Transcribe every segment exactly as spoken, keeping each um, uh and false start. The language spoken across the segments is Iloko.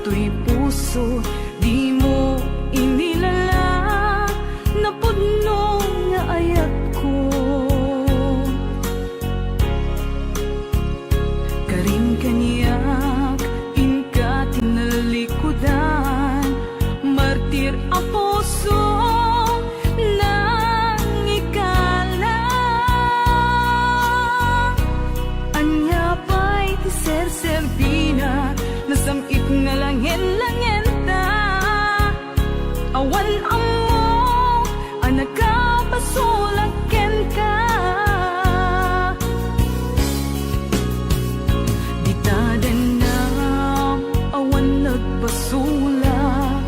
Toy puso, dimo inilala, napudno nga ayatko. Karin kaniak, inka tinalikudan, martir a puso, nangikala. Ania pay ti serserbina, nasam-it nga langen-langenta. Awan ammo a nakapasulak kenka. Dita dennam, awan nagpasulak,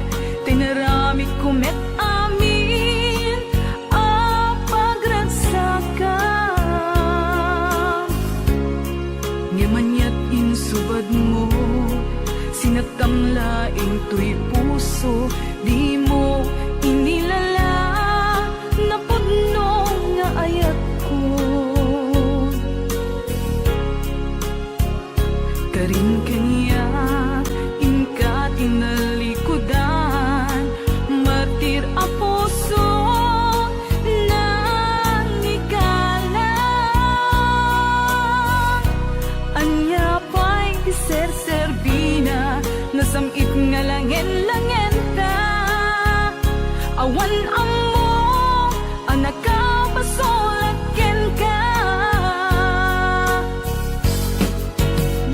tinaramikko met amin a pagragsakam. Ngem aniat insubadmo, sinaktam laeng toy puso, dimo inilala, napudno nga ayatko. Karin kaniak, inka tinalikudan, martir a puso, nangikala. Ania pay ti serserbina, nasam-it nga langen-langenta. Awan ammo a nakapasulak kenka.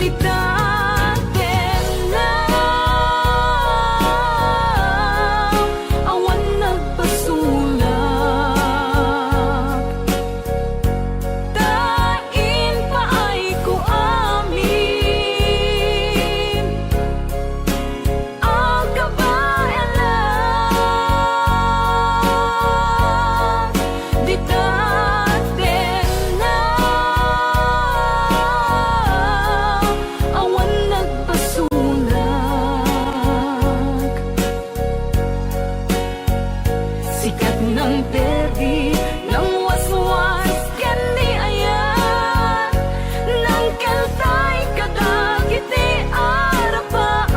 Dita dennam, awan nagpasulak. Ta impaayko amin a kabaelan. Dita dennam, awan nagpasulak. Sikat nang perdi, nang waswas ken ni ayan, nang keltay kadagiti arapaak.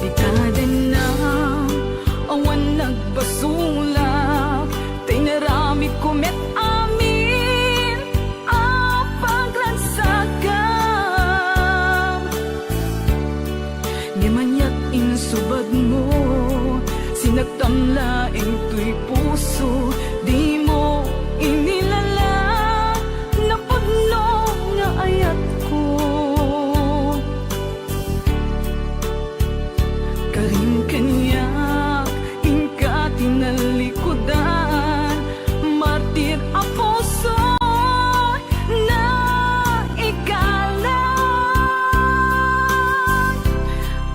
Dita dennam, awan nagpasulak, ta inaramidko met amin a pagragsakam. Ngem aniat insubadmo, sinaktam laeng toy puso, dimo inilala, napudno nga ayatko. Karin kaniak, inka tinalikudan, martir a puso, naikalan.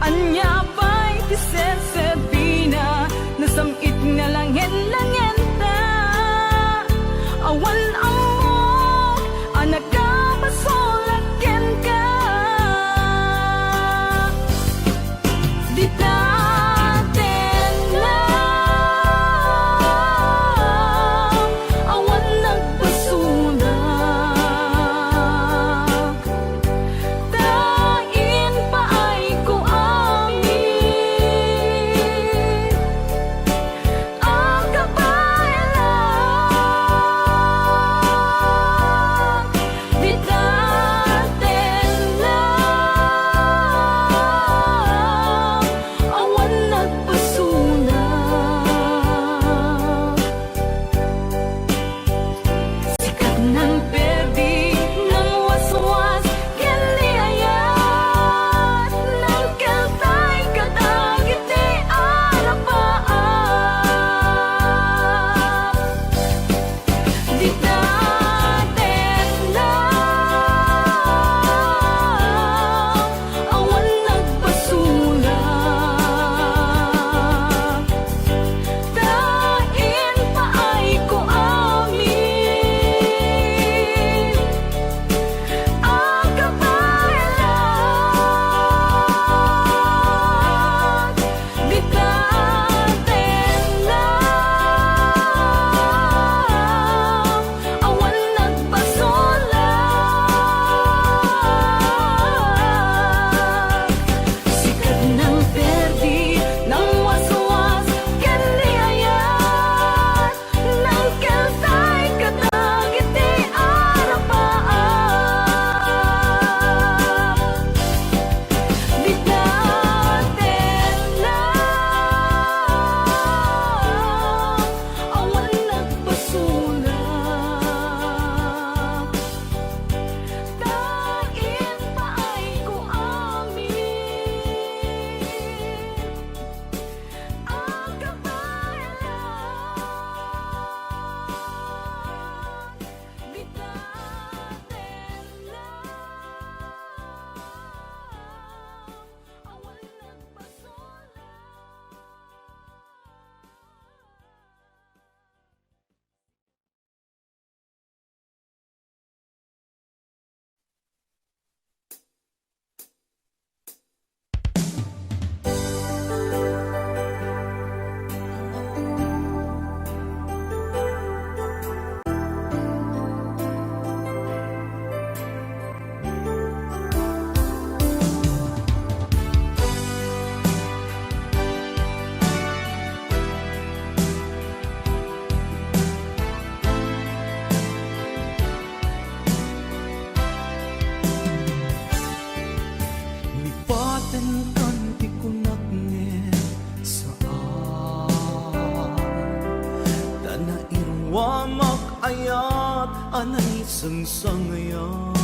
Ania pay ti serserbina, nasam-it nga langen-langenta. Sangsangayan,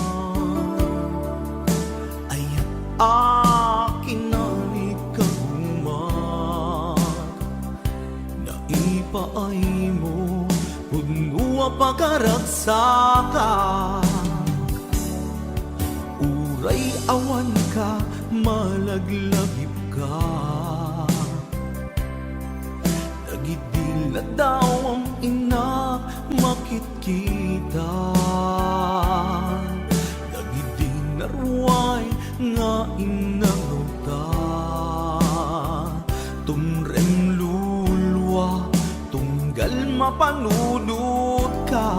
ayat a kinalikagumak, naipaaymo, pudno a pakaragsakan. Uray awan ka, malaglagip ka. Dagidi ladaw am innak makitkita, dagidi naruay nga innangawta. Tumrem lulua, tunggal mapanunotka.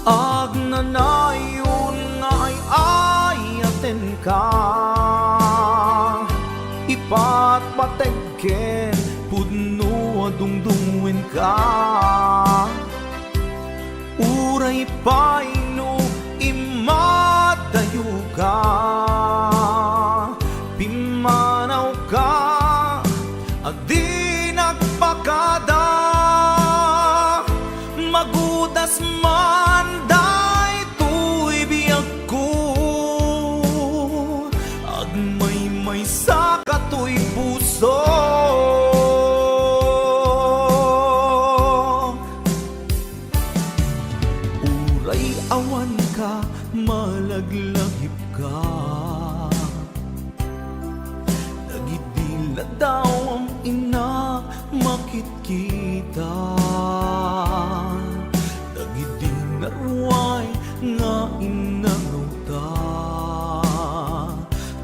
Agnanayon nga ay-ayatenka, ipatpateg ken pudno a dungdungenka. Uray pay no immadayuka, pimmanawka a di nagpakada. Magudas man daytoy biagko, agmaymaysa katoy puso. Uray awan ka, malaglagip ka. Dagidi ladaw am innak makitkita, dagidi naruay nga innangawta.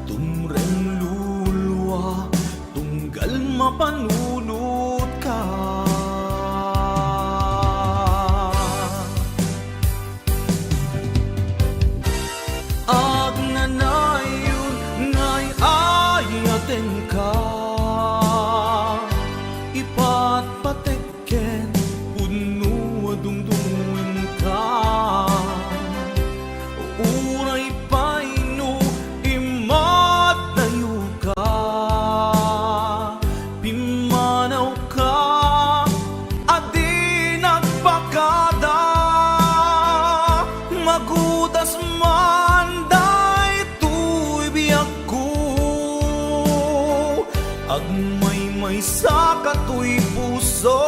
Tumreng lulua, tunggal mapanunotka. Agnanayon nga ay-ayatenka, ipatpateg ken pudno a dungdungenka. Uray pay no immadayuka, pimmanawka a di nagpakada. Magudas man daytoy biagko, agmaymaysa katoy puso.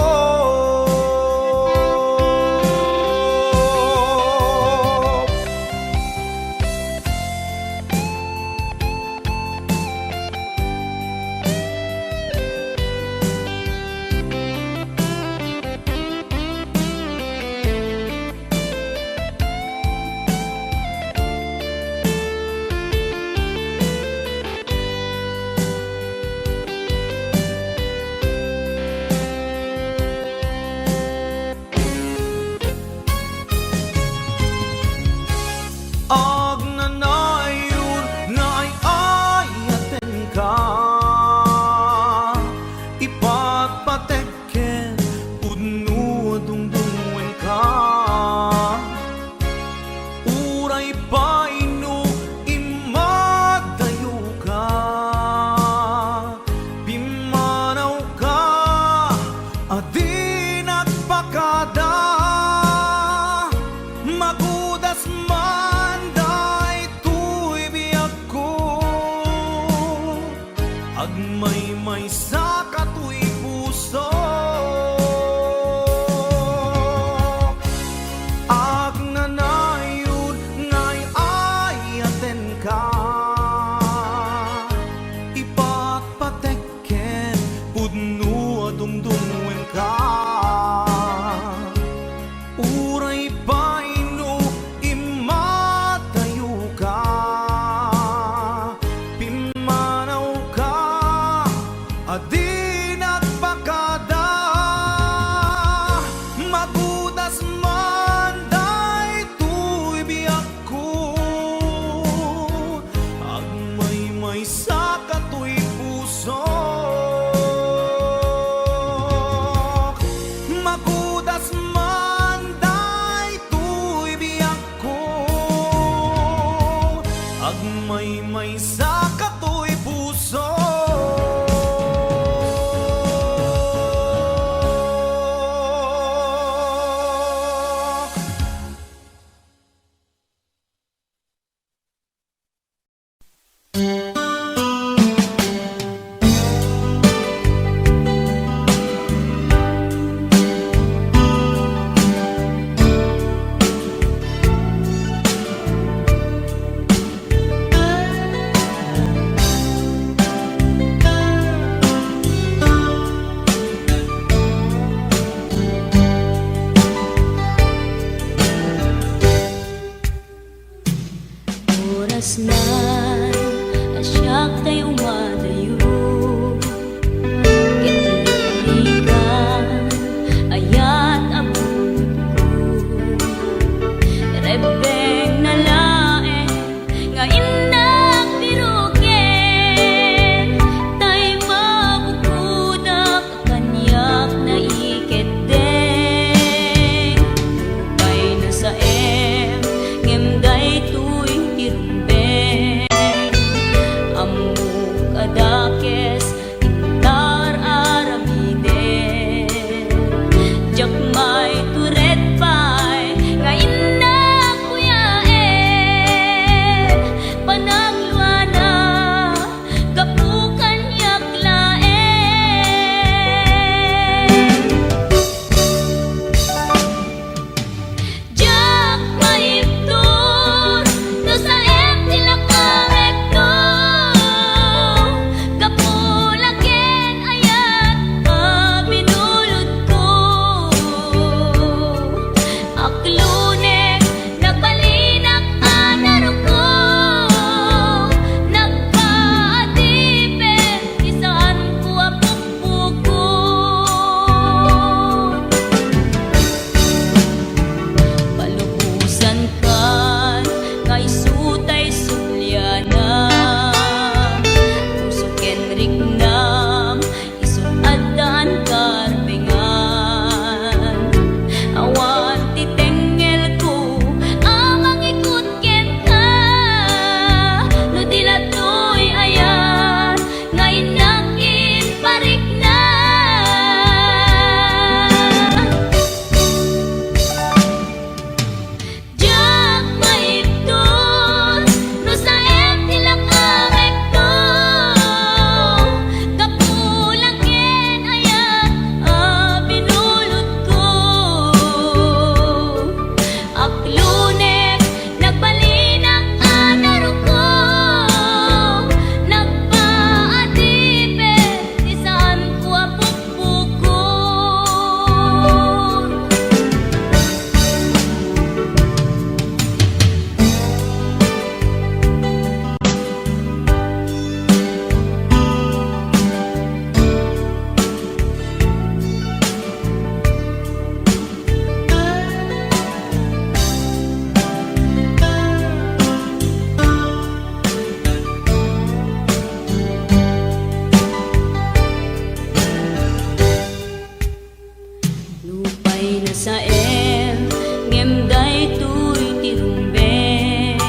Nasaem, ngem daytoy ti rumbeng.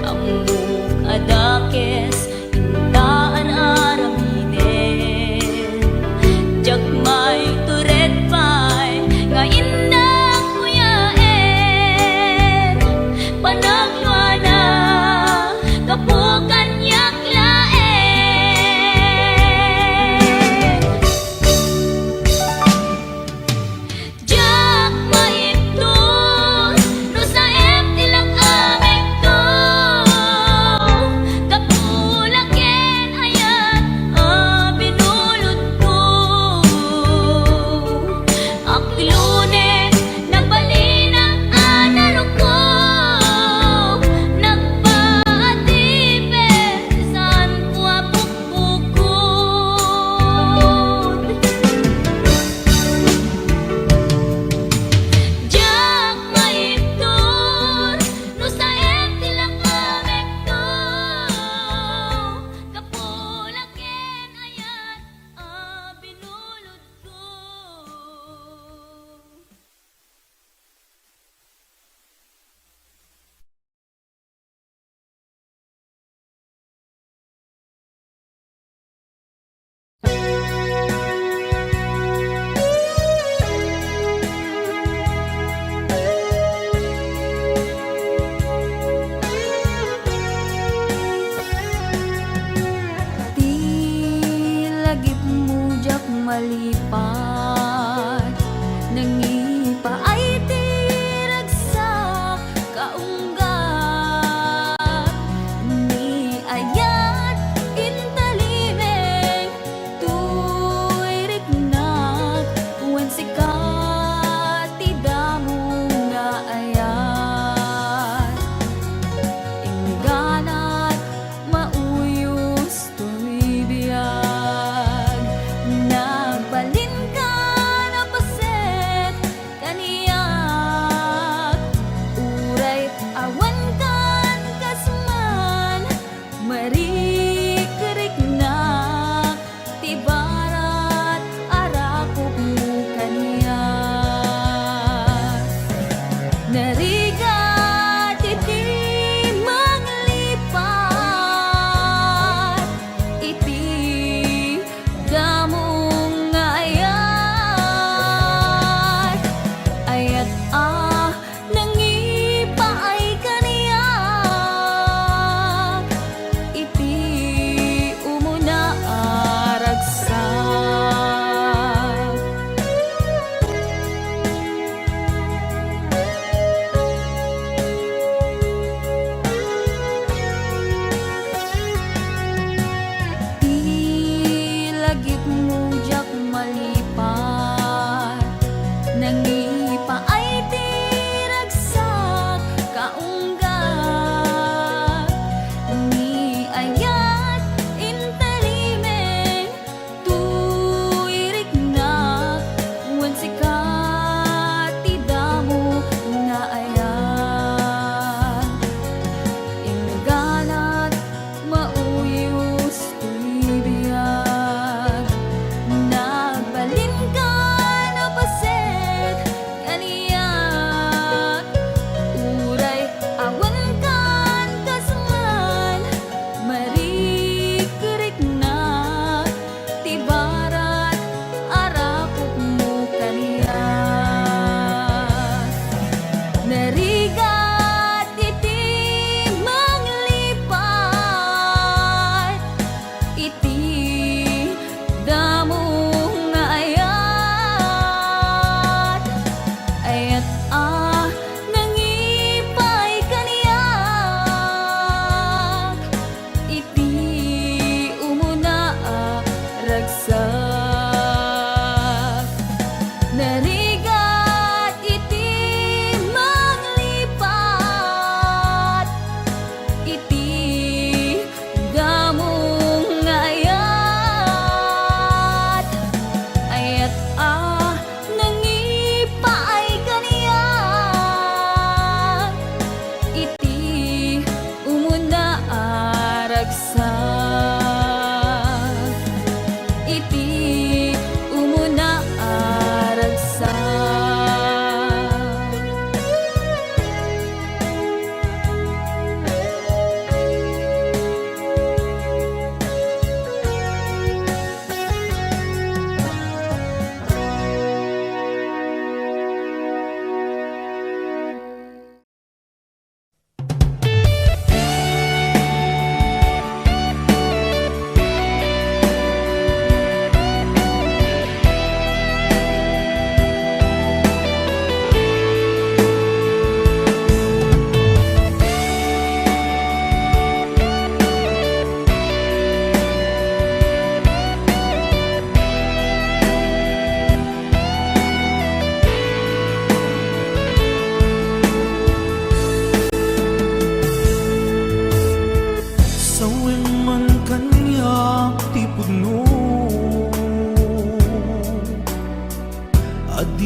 Ammok a dakes, inta ar-aramiden. Diak maitured pay nga innak kuyaen. Panagluana, gapu kaniak laeng. Diak maibtur no saem ti lak-amekto. Gapu la ken ayat a binulodko. Aklone, nagbalinak a naruko. Nagpaatipet, saanko a bukbukod. Diak maibtur no saem ti lak-amekto. Gapu la ken ayat a binulodko. Ti lagipmo diak malipat, nangipaay ti ragsak kaunggat. Ni ayat intalimeng, toy riknak, wen sika ti damo nga ayat. Ingganat, mauyos toy biag, nagbalinka a paset kaniak, uray awan kan kas man, marikriknak ti barat a rakopmo kaniak. Narigat iti manglipat iti damo nga ayat, ayat a nangipaay kaniak iti umuna a ragsak. Ti lagipmo diak malipat, nangipaay ti ragsak kaunggat. Ni ayat intalimeng, toy riknak, wen sika ti damo nga ayat. Ingganat, mauyos toy biag, nagbalinka a paset kaniak, uray awan kan kas man, marikriknak ti barat a rakopmo kaniak. Narigat iti manglipat iti damo nga ayat, ayat a nangipaay kaniak iti umuna a ragsak. Narigat iti manglipat iti damo nga ayat, ayat a nangipaay kaniak iti umuna a ragsak, iti umuna a ragsak.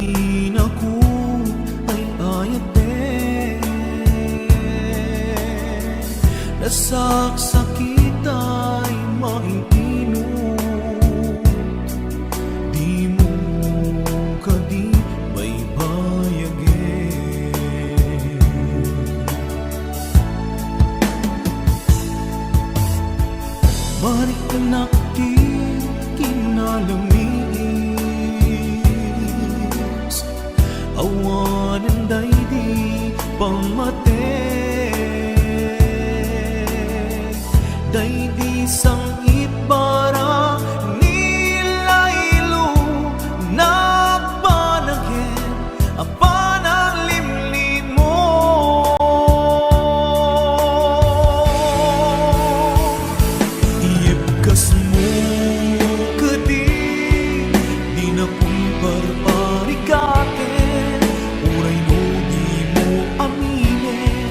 Inako ay ayaten, nasaksakit ay maiinot, dimo kadi baybayagen. Mariknak ti kinalamiis, awanen daydi pammateg, daydi sang-itbara ni Lailo, nagbanagen a panaglimlimo. Iyebkasmo kadi, dina pumparparikaten, uray no dimo aminen,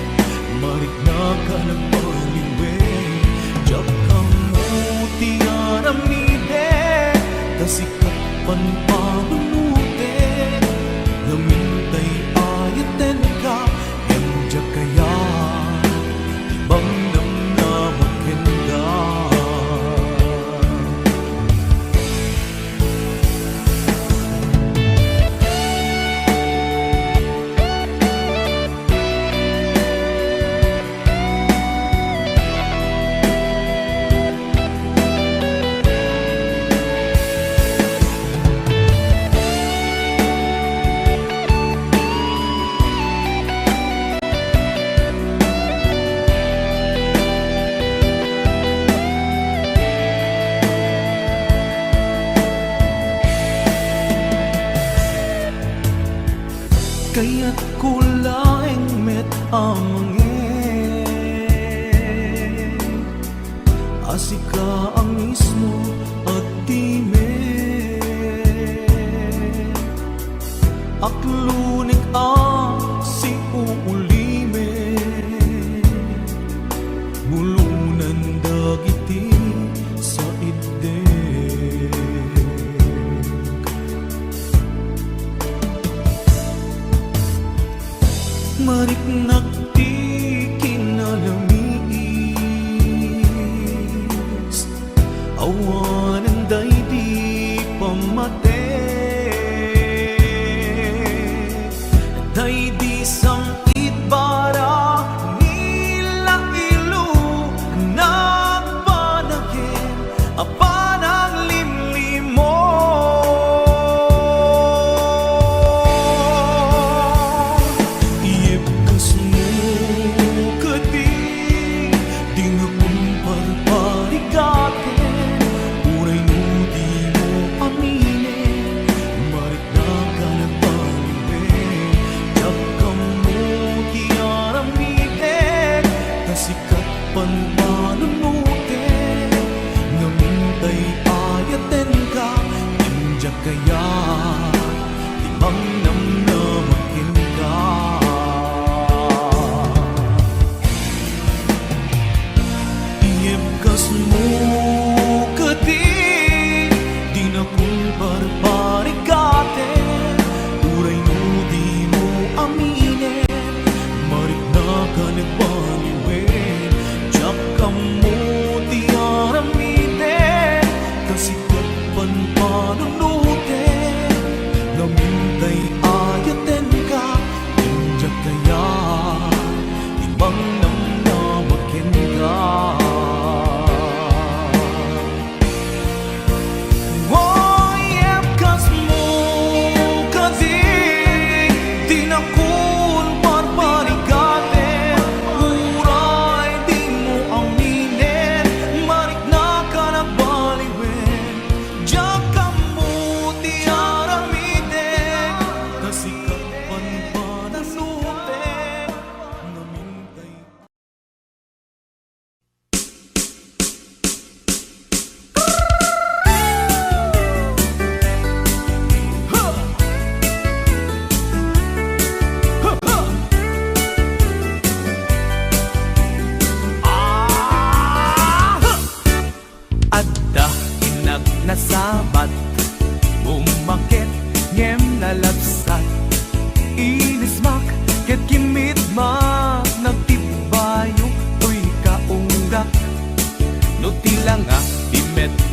mariknak a nagbaliwen, diak ammo ti aramiden, ta sika pampanunoten, ngamin tay ayatenka, ngem diak aya ti mangnamnama kenka. Kayatko laeng met a mangngeg a sika a mismo agtimek. Aklonek a siuulimek, bulonan dagiti saiddek. Mariknak ti kinalamiis, awanen daydi pammateg, daydi sang-itbara ni Lailo, nagbanagen a panaglimlimo. Iyebkasmo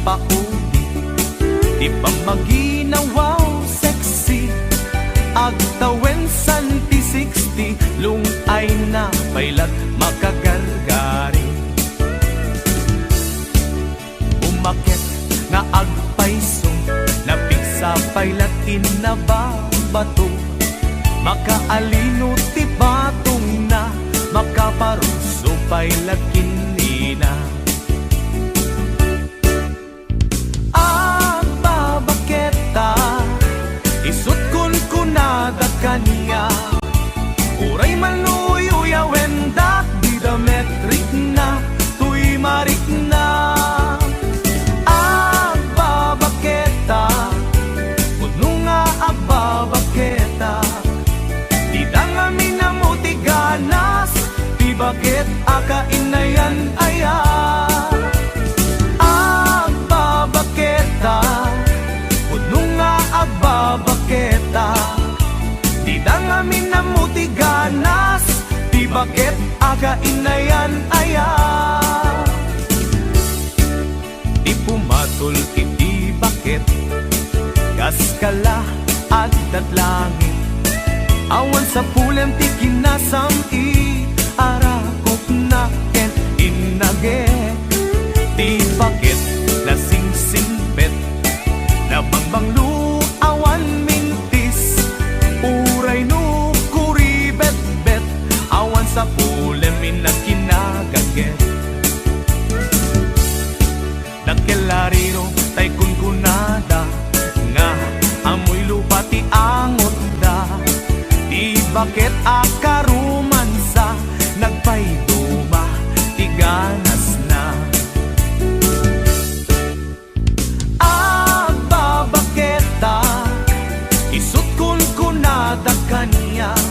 Pakudi ti pammaginawaw sexy, agtawen santi sixty, lung-ayna pay lat makagargari. Umaket nga agpayso, napigsa pay lat innababato. Makaalino ti batongna, makaparuso pay lat ken nina. Agbabaketa, isut' kunkunada kaniak, uray man no uyawendak, dida met rikna, toy marikna. Agbabaketa, pudno nga agbabaketa, dida ngamin ammo ti ganas, ti baket a kainayan aya. Agbabaketa, pudno nga agbabaketa, dida ngamin ammo ti ganas, ti baket a kainayan aya. Ti pumatol iti baket, kas kala addat langit. Awan sapulem ti kinasam-it, arakopna ken innagek. Ti baket nasingsingpet, nabangbanglo, awan mintis. Uray no kuribetbet, awan sapulem innak kinagaget. Dakkel a riro tay kunkunada nga ammoy lupa ti angotda. Ti baket a karomansa, nagpayduma ti ganasna. Agbabaketa, isut' kunkunada kaniak,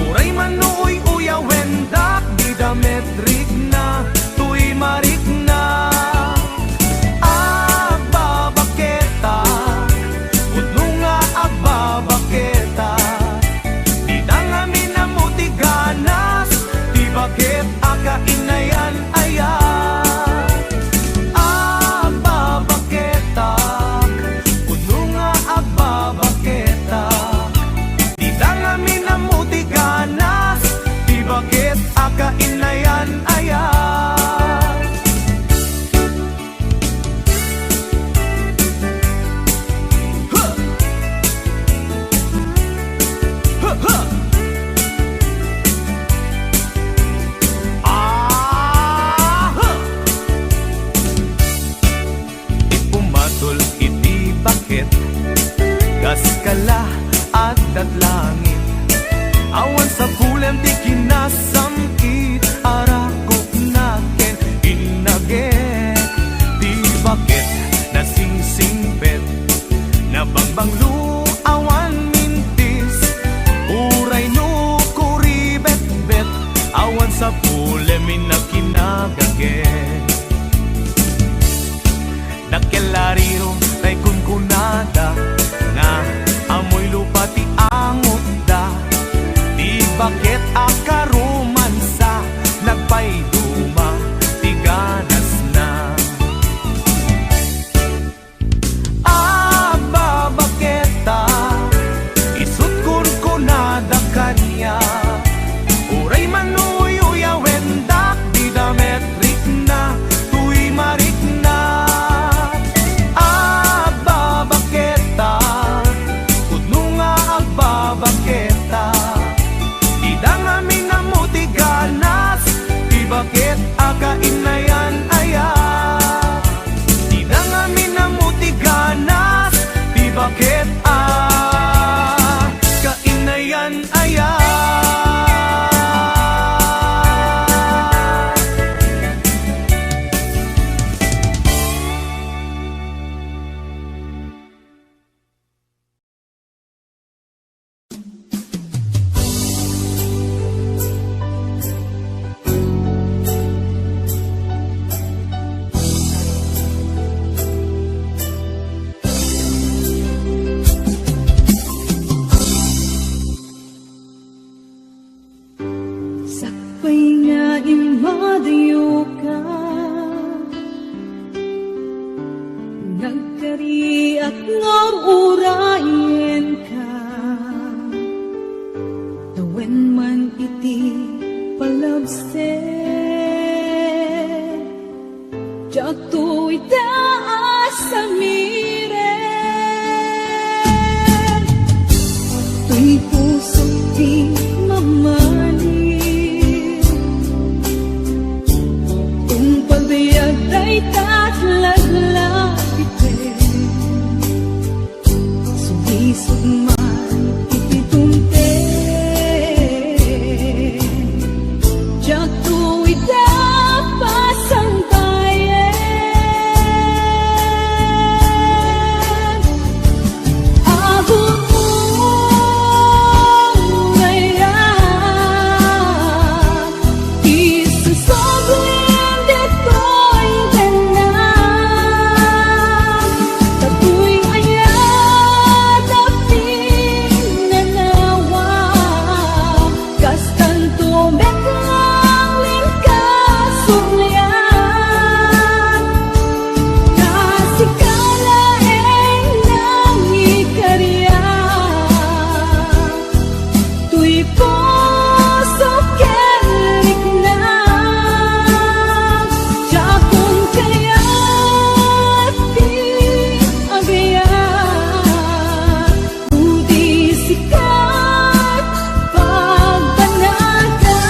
uray man no uyawendak, dida met rikna, toy marikna. Agbabaketa, pudno nga agbabaketa, dida ngamin ammo ti ganas, ti baket a kainayan aya. Agbabaketak, pudno nga agbabaketak. Dida ngamin ammo ti ganas, ti baket a kainayan aya. Huh! Huh, huh! Ah, huh! Ti pumatol iti baket, kas kala addat langit. Awan sapulem ti kinasam-it, arakopna ken innagek. Ti baket nasingsingpet, nabangbanglo, awan mintis. Uray no kuribetbet, awan sapulem innak kinagaget. Dakkel a riro tay kunkunada nga ammoy lupa ti angotda. Ti baket a karomansa, nagpayduma ti ganasna. Agbabaketa, isut' kunkunada kaniak, uray man no uyawendak, dida met rikna, toy marikna. Agbabaketa, pudno nga agbabaketa, dida ngamin ammo ti ganas, ti baket a kainayan aya. Dida ngamin ammo ti ganas, ti baket a kainayan aya. Sakbay nga immadayoka, Ngar-urayenka, tawen man iti palabser. Diakto ita a samiren. Toy pusok ti mamali. Tungpal biag dayta laglagipem. Sumisog man iti dumteng, diakto ita pasangbayen. Agururayak, Isusubling ditoy ganna. Datoy ayat a pinanawa, kastanto met lang linkasurian. Ta sika laeng nangikariak. Toy puso ken rikna, diakon kayat ti agayat, no di sika pagbanada.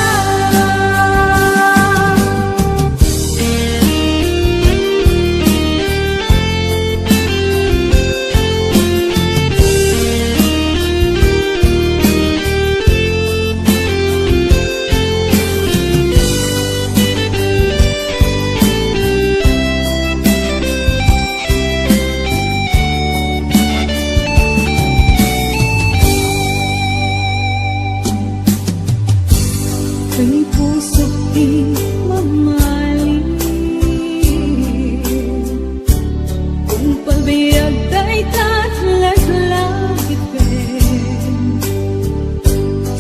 Ken pusok ti mamali. Tungpal biag dayta laglagipem.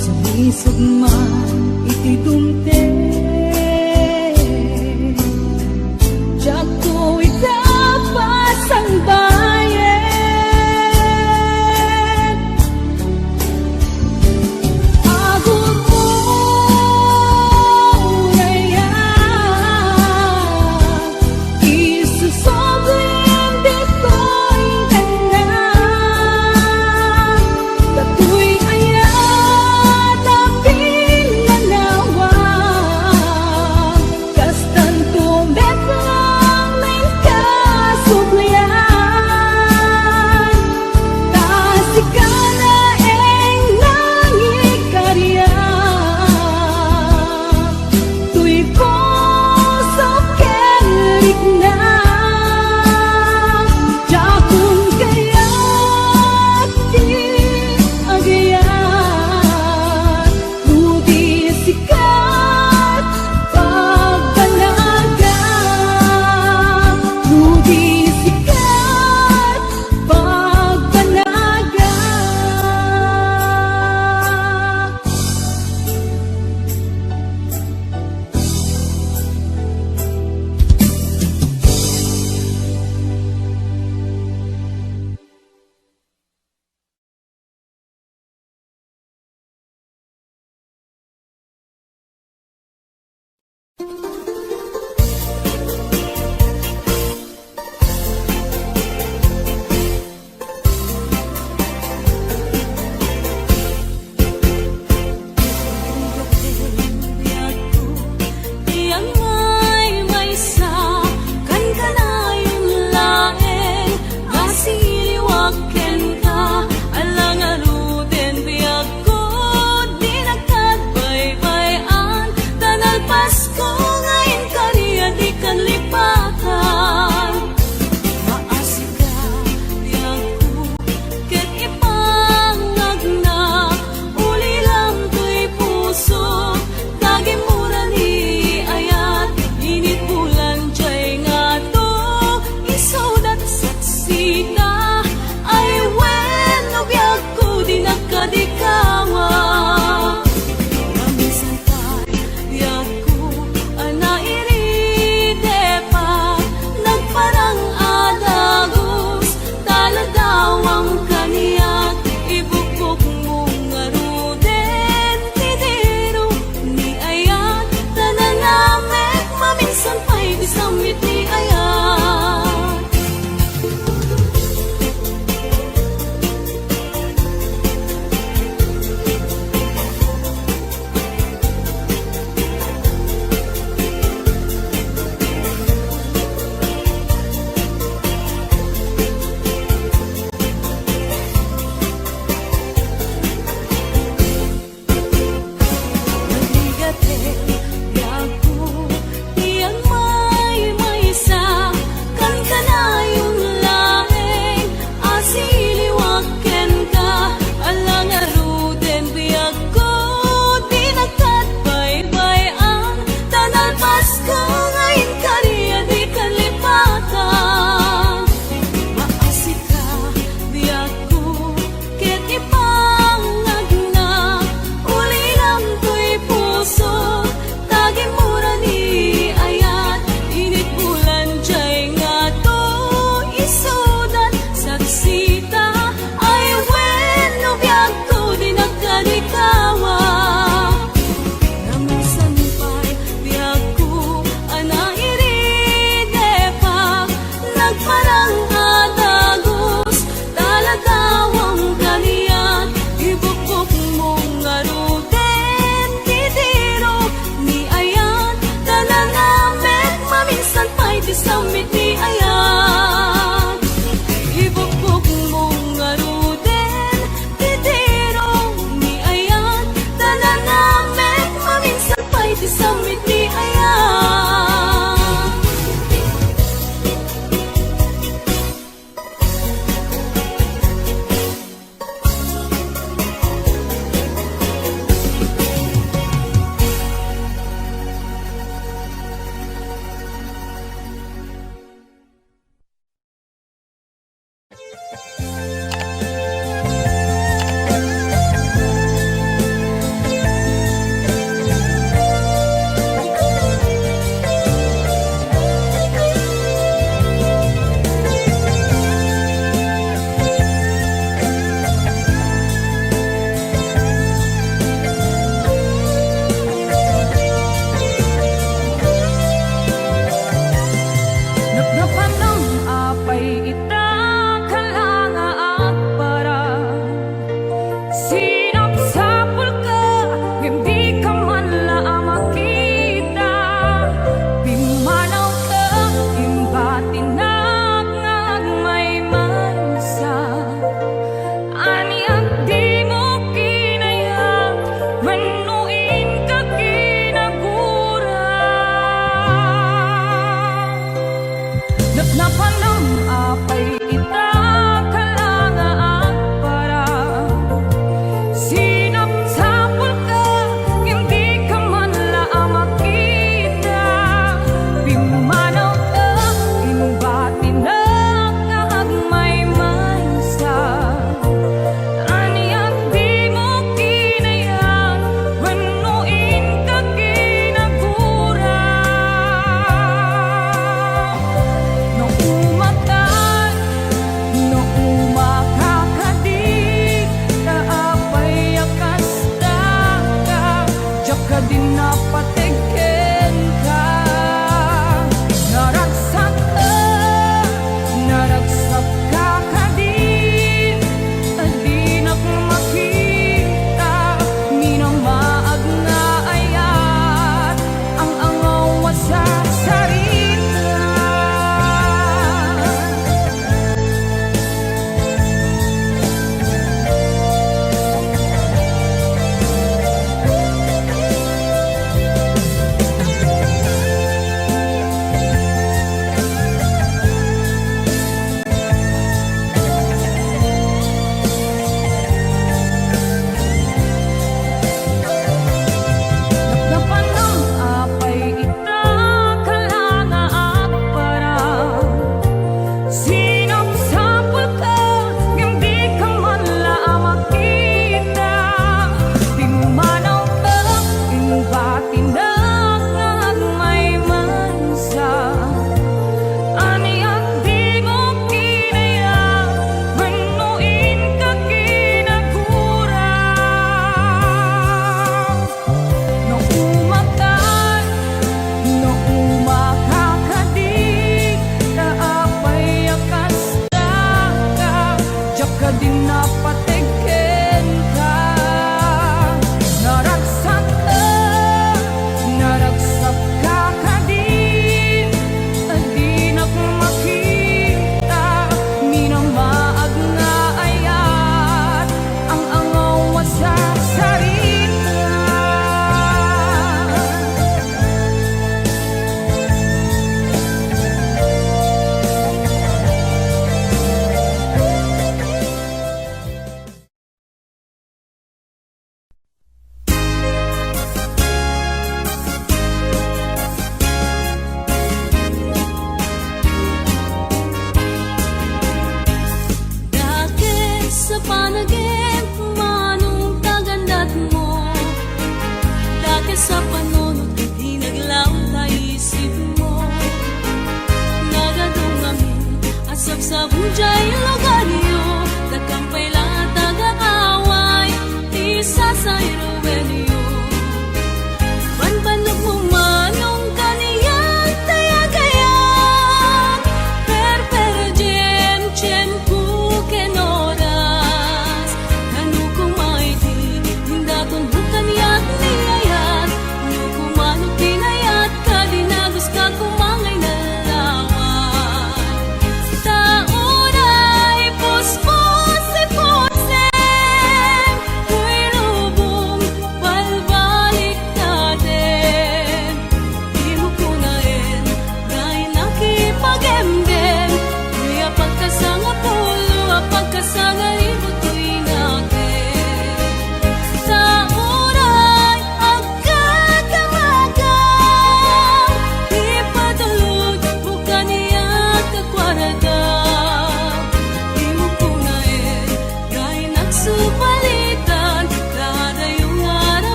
Sumisog man iti dumteng. Diakto ita pasangbayen. Agururayak, isusubling ditoy ganna. Datoy ayat a pinanawa,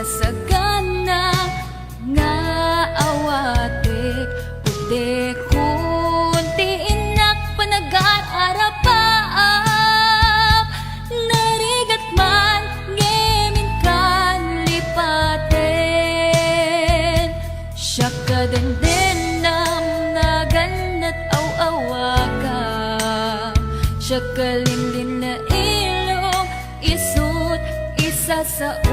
Sagana nga awatek, pudekon ti innak panagarapaap. Narigat man ngem inkan lipaten. Siak a dendennam, naganna't aw-awagam. Siak a linlinna ilong, isu't isasao.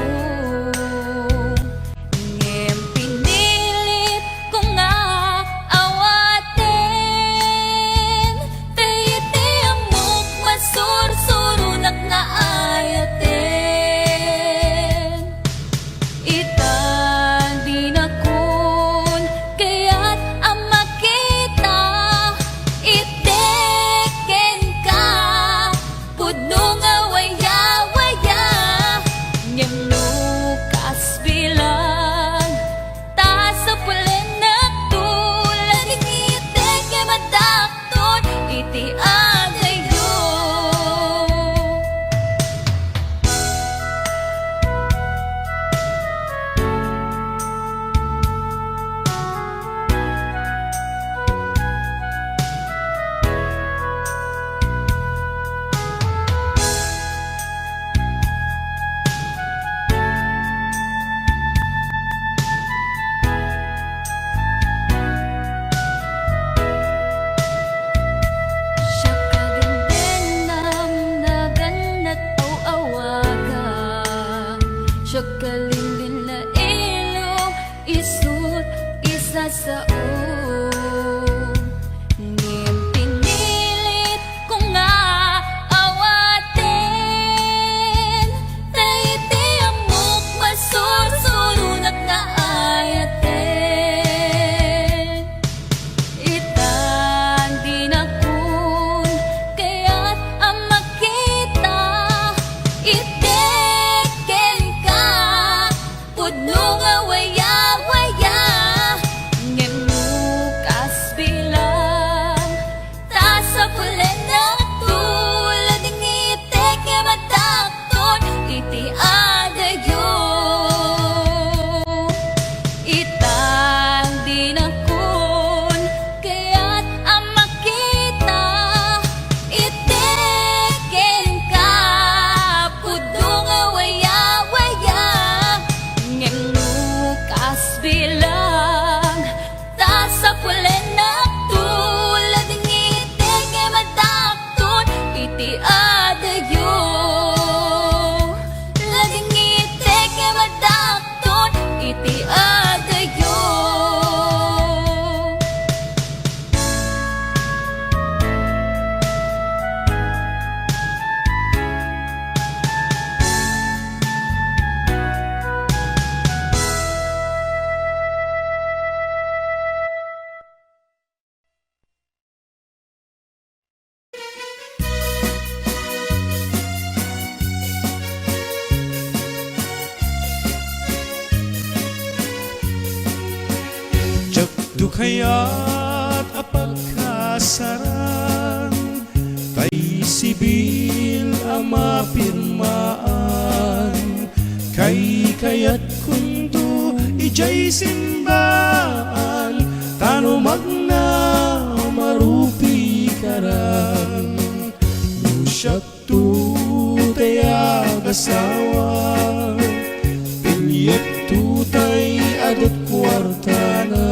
Ngem pinilit ko nga awaten, ta iti ammok masursuronak nga ayaten. Ita dinakon kayat a makita, iti kenka pudno nga waya-waya, ngem no kasbilang, ta sapulennakto, ladingit ket madakton iti adayo. Siak a dendennam, naganna't aw-awagam. Siak a linlinna ilong, isu't isasao. Ngem pinilit ko nga awaten, ta iti ammok masursuronak nga ayaten. Ita dinakon kayat a makita, iti kenka pudno nga waya-waya, ngem no kasbilang, ta sapulennakto, ladingit ket madakton iti adayo. Ita dinakon kayat a makita, iti kenka pudno nga waya-waya, ngem no kasbilang, ta sapulennakto, ladingit ket madakton iti adayo. Ladingit ket madakton iti adayo. Diakto kayat a pagkasaran, tay sibil a mapirmaan, kaykayatkonto idiay simbaan, ta no magna, marupikaran. No siak to tay agasawa, piliyekto tay adut kuartana,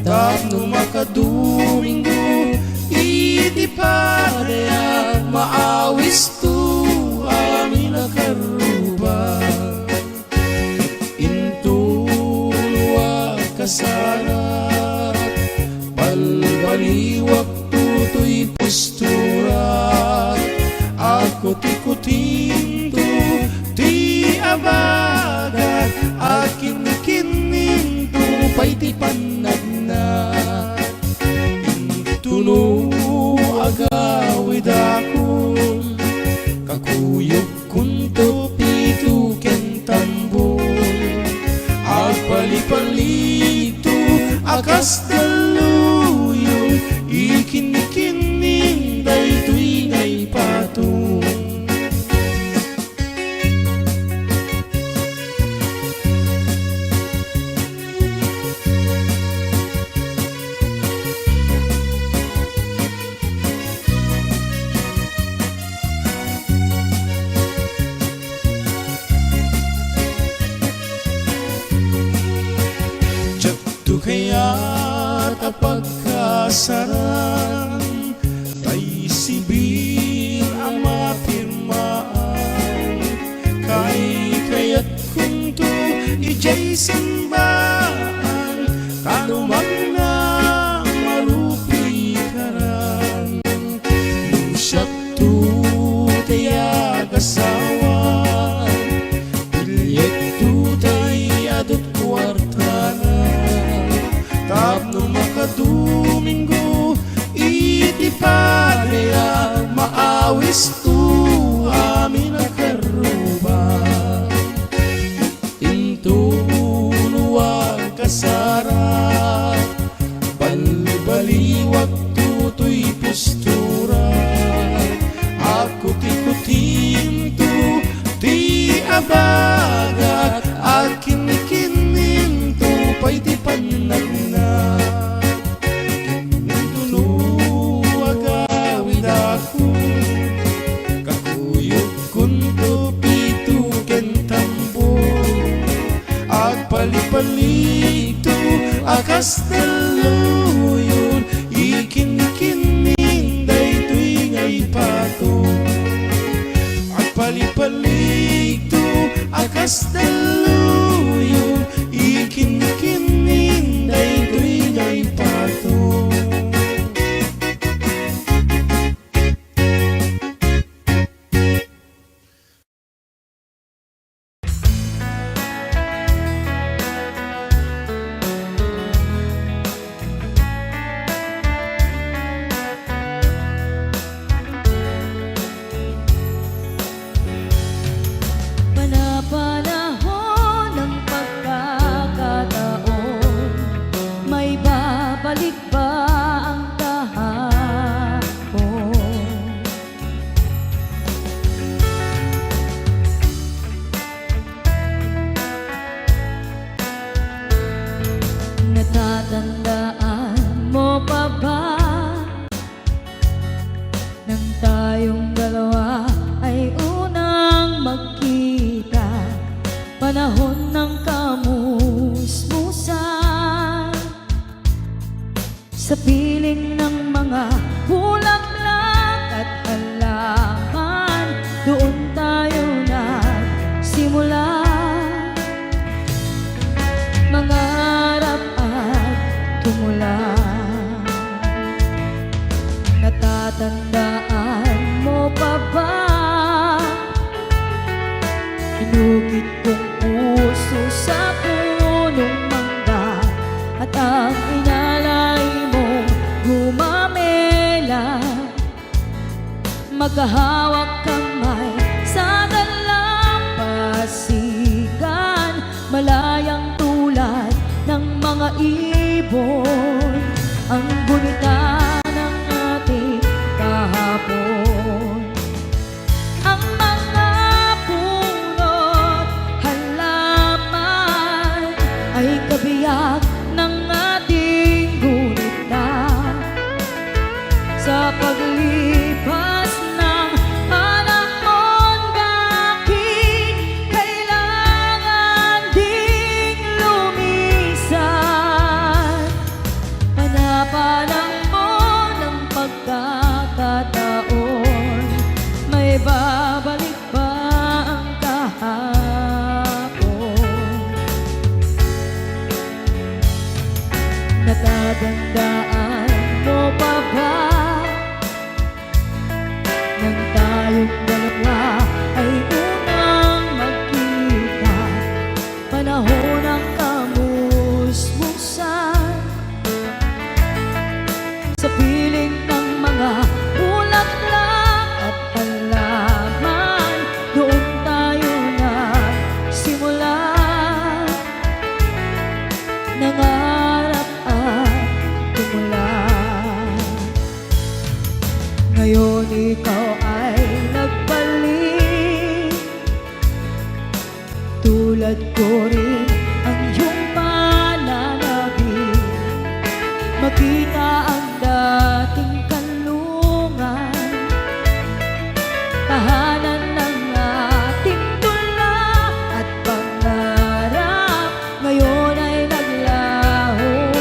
tapno makadomingo iti padaya, maawisto amin a karruba. Intono a kasarak, balbaliwakto toy pusturak, akutikutinto ti abagak, akinkinninto pay ti pannagnak. Intono agawidakon, kakuyog kunto pito ken tambor. Agpalipalito a kas dalluyon, ikinkinning daytoy nga ipatong. Kayat a pagkasaran, tay sibil a mapirmaan. Kaykayatkonto idiay simbaan, ta no mangna, marupikaran. No siak to tay agasawa, bilyekto tay adut kuartana. Tapno makadomingo iti padaya, maawisto amin a karruba. Intono agkasarak, balbaliwakto toy postura. Akutikutinto ti abagak, akinkininto pay ti pannagna. Intono agawidakon, kakuyogkonto pito ken tambor. Agpalipaligto a kas dalluyon, ikinkinnin daytoy nga ipato. Agpalipaligto a kas dalluyon, ikinkinnin daytoy nga ipato. Panapanahon ng pagkakataon, may babalik ba ang kahapon? Natatandaan mo pa ba nang tayong dalawa ay unang magkita? Panahon ng kamusmusan. Sa piling ng mga bulaklak at halaman, doon tayo nagsimula mangarap at tumula. Natatandaan mo pa ba? Inukit kong puso sa punong mangga at ang inalay mong gumamela. Magkahawak kamay sa dalampasigan, malayang tulad ng mga ibon ang gunita ng ating kahapon. Ang mga puno't halaman ay kabiyak ng ating gunita. Sa paglipas ng panahon, bakit kailangan ding lumisan? Panapanahon ng pagkakataon, may babalik ba ang kahapon? Natatandaan mo pa ba nang tayong dalawa ay unang magkita? Panahon ng kamusmusan. Sa piling ng mga bulaklak at halaman, doon tayo nagsimula. Nangarap at tumula. Ngayon ikaw ay nagbalik. Tulad ko rin ang iyong pananabik, makita ang dating kanlungan, tahanan ng ating tula at pangarap, ngayon ay naglaho.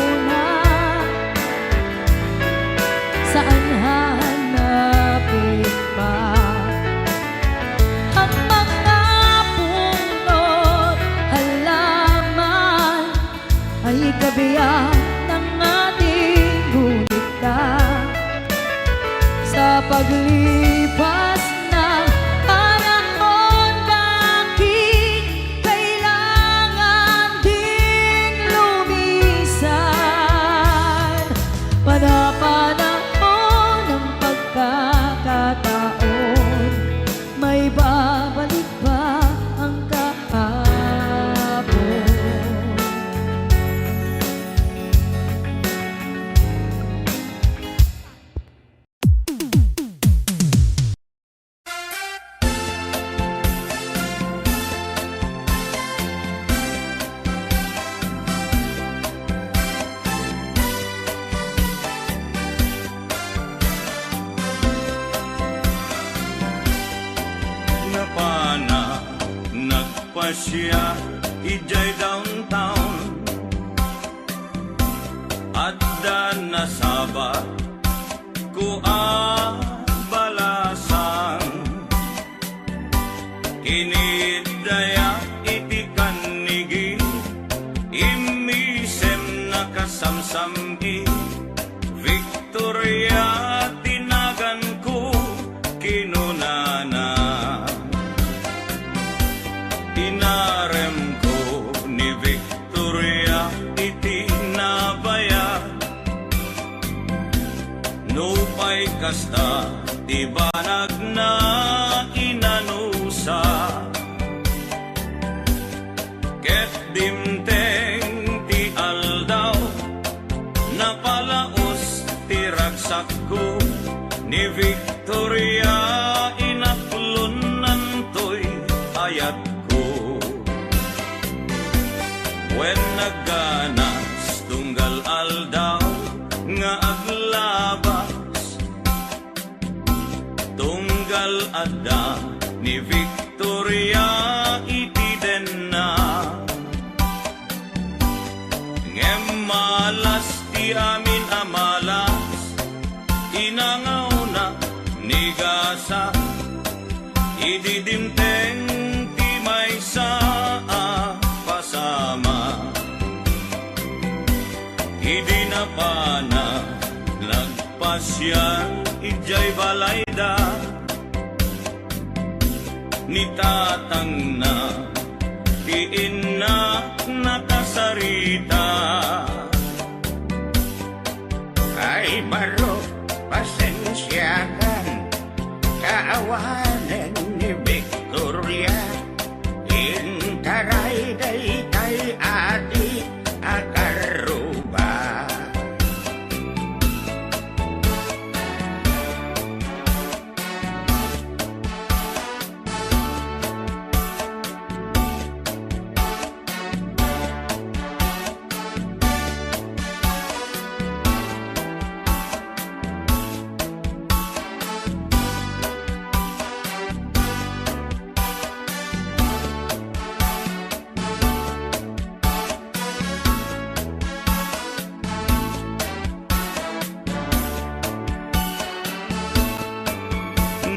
Siya idiay downtown, adda nasabat ko a balasang. Kinidaya iti kannigi, immisem nakasamsam-i. Victoria ti naganko, kinunana. Inaremko ni Victoria iti nabayag. Nupay kasta ti banagna, inanusa. Ket dimteng ti aldaw, napalaos ti ragsakko, ni Victoria inaklonnantoy ayatko. Wen nagganas tunggal aldaw nga aglabas, tunggal adda ni Victoria iti denna. Ngem malas ti amin a malas, inangawna ni gasa idi dimteng ti maysa a pasama. Idi napana, nagpasiar idiay balayda. Ni tatangna, ti inna nakasarita. Ay, baro, pasensiakan, kaawanen ni Victoria. Intaray daytay adi a karruba.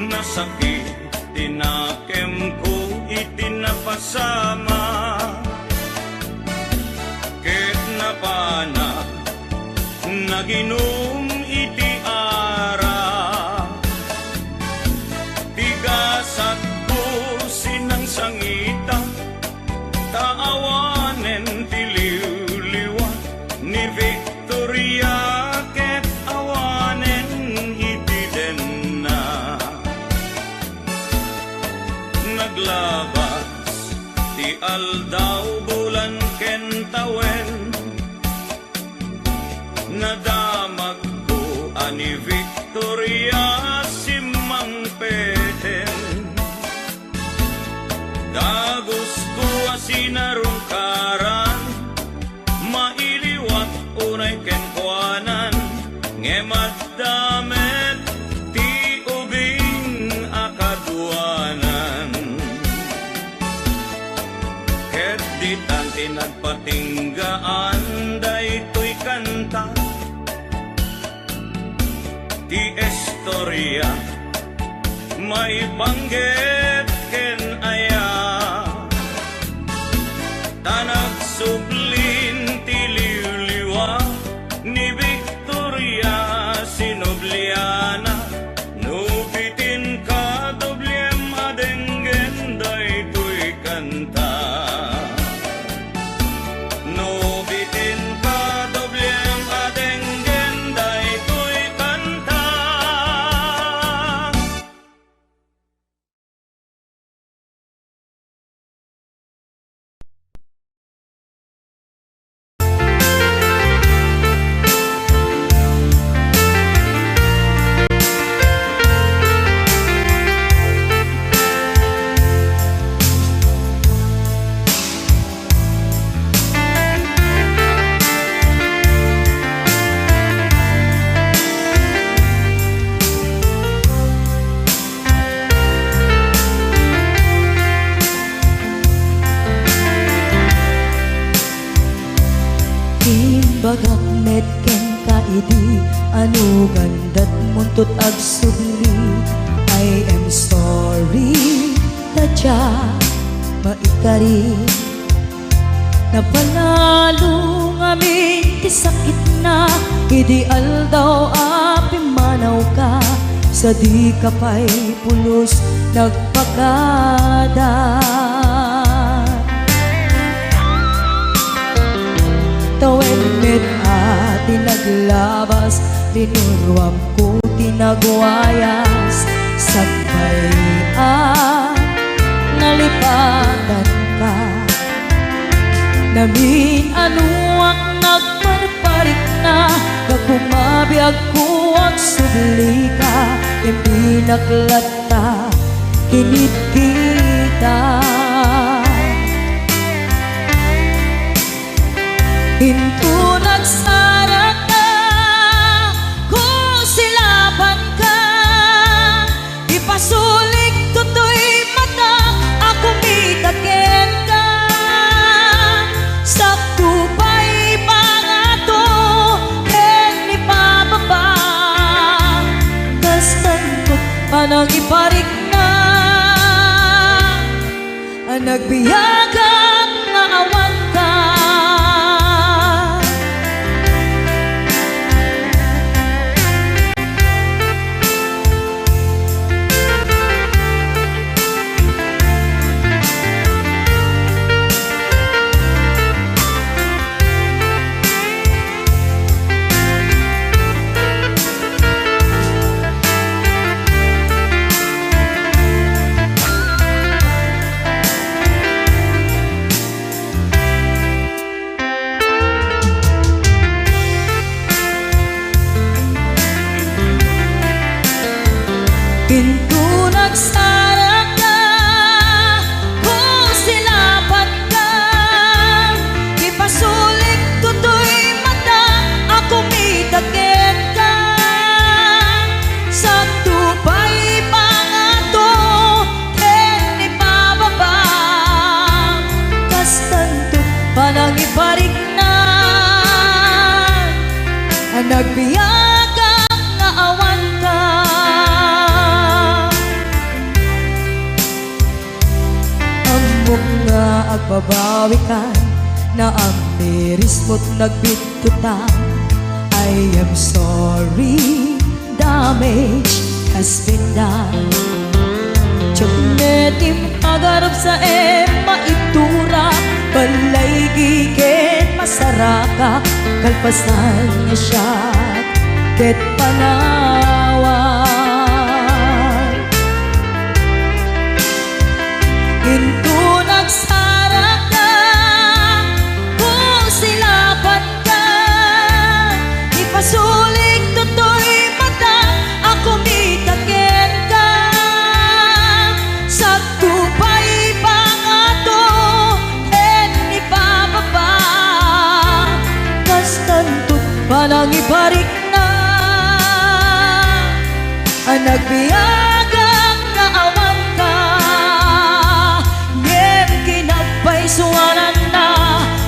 Nasakit ti nakemko iti napasama, ket napana naginum iti arak. Ti gasatko sinangsangita, ta awanen ti liwliwa ni Victoria ket awanen iti denna. Naglabas ti aldaw, bulan ken tawen, nadamagko a ni Victoria simmangpeten. Dagusko a sinarungkaran, mailiwat unay kenkuanan, ngem adda met ti ubing a kaduanan. Ket ditan ti nagpatinggaan daytoy kanta. Ti istoria maipanggep ken aya, ta nagsublin ti liwliwa ni Victoria, sinubliana no bitin kadobliem a denggen daytoy kanta. No bitin kadobliem a denggen daytoy kanta. Agak met kenka idi anugan datmuntot agsubli. I am sorry, ta dia maikari. Napalalo ngamin ti sakitna idi aldaw a pimmanawka, sa dika pay pulos nagpakada. Tawen met a ti naglabas, linuruamko ti nagwayas, sakbay a nalipatanka. Namin-anoak nagparparikna, gapu mabiagko agsublika, impinak latta kinitkita. Inton agsarakka, kusilapanka, ipasulikto toy matak a kumita kenka. Sakto pay pangato ken ipababa, kastanto panangiparikna a nagbiagak nga awanka. Inton agsarakka, kusilapanka, ipasulikto toy mata a kumita kenka. Sakto pay pangato ken ipababa, kastanto panangiparikna a nagbiagak nga awanka. Ammok nga agbabawikan, naamirismo't nagbittutan. I am sorry, damage has been done. Diak met impagarop sa em maitura, balaygi ken masaraka, kalpasan nga siak ket panawan. Inton agsarakka, kusilapanka, ipasulikto toy mata a kumita kenka. Sakto pay pangato ken ipababa, kastanto panangiparikna a nagbiagak nga awanka. Ngem kinagpaysuananna,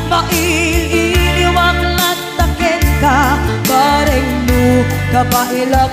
mail-iliwak latta kenka, bareng no kabaelak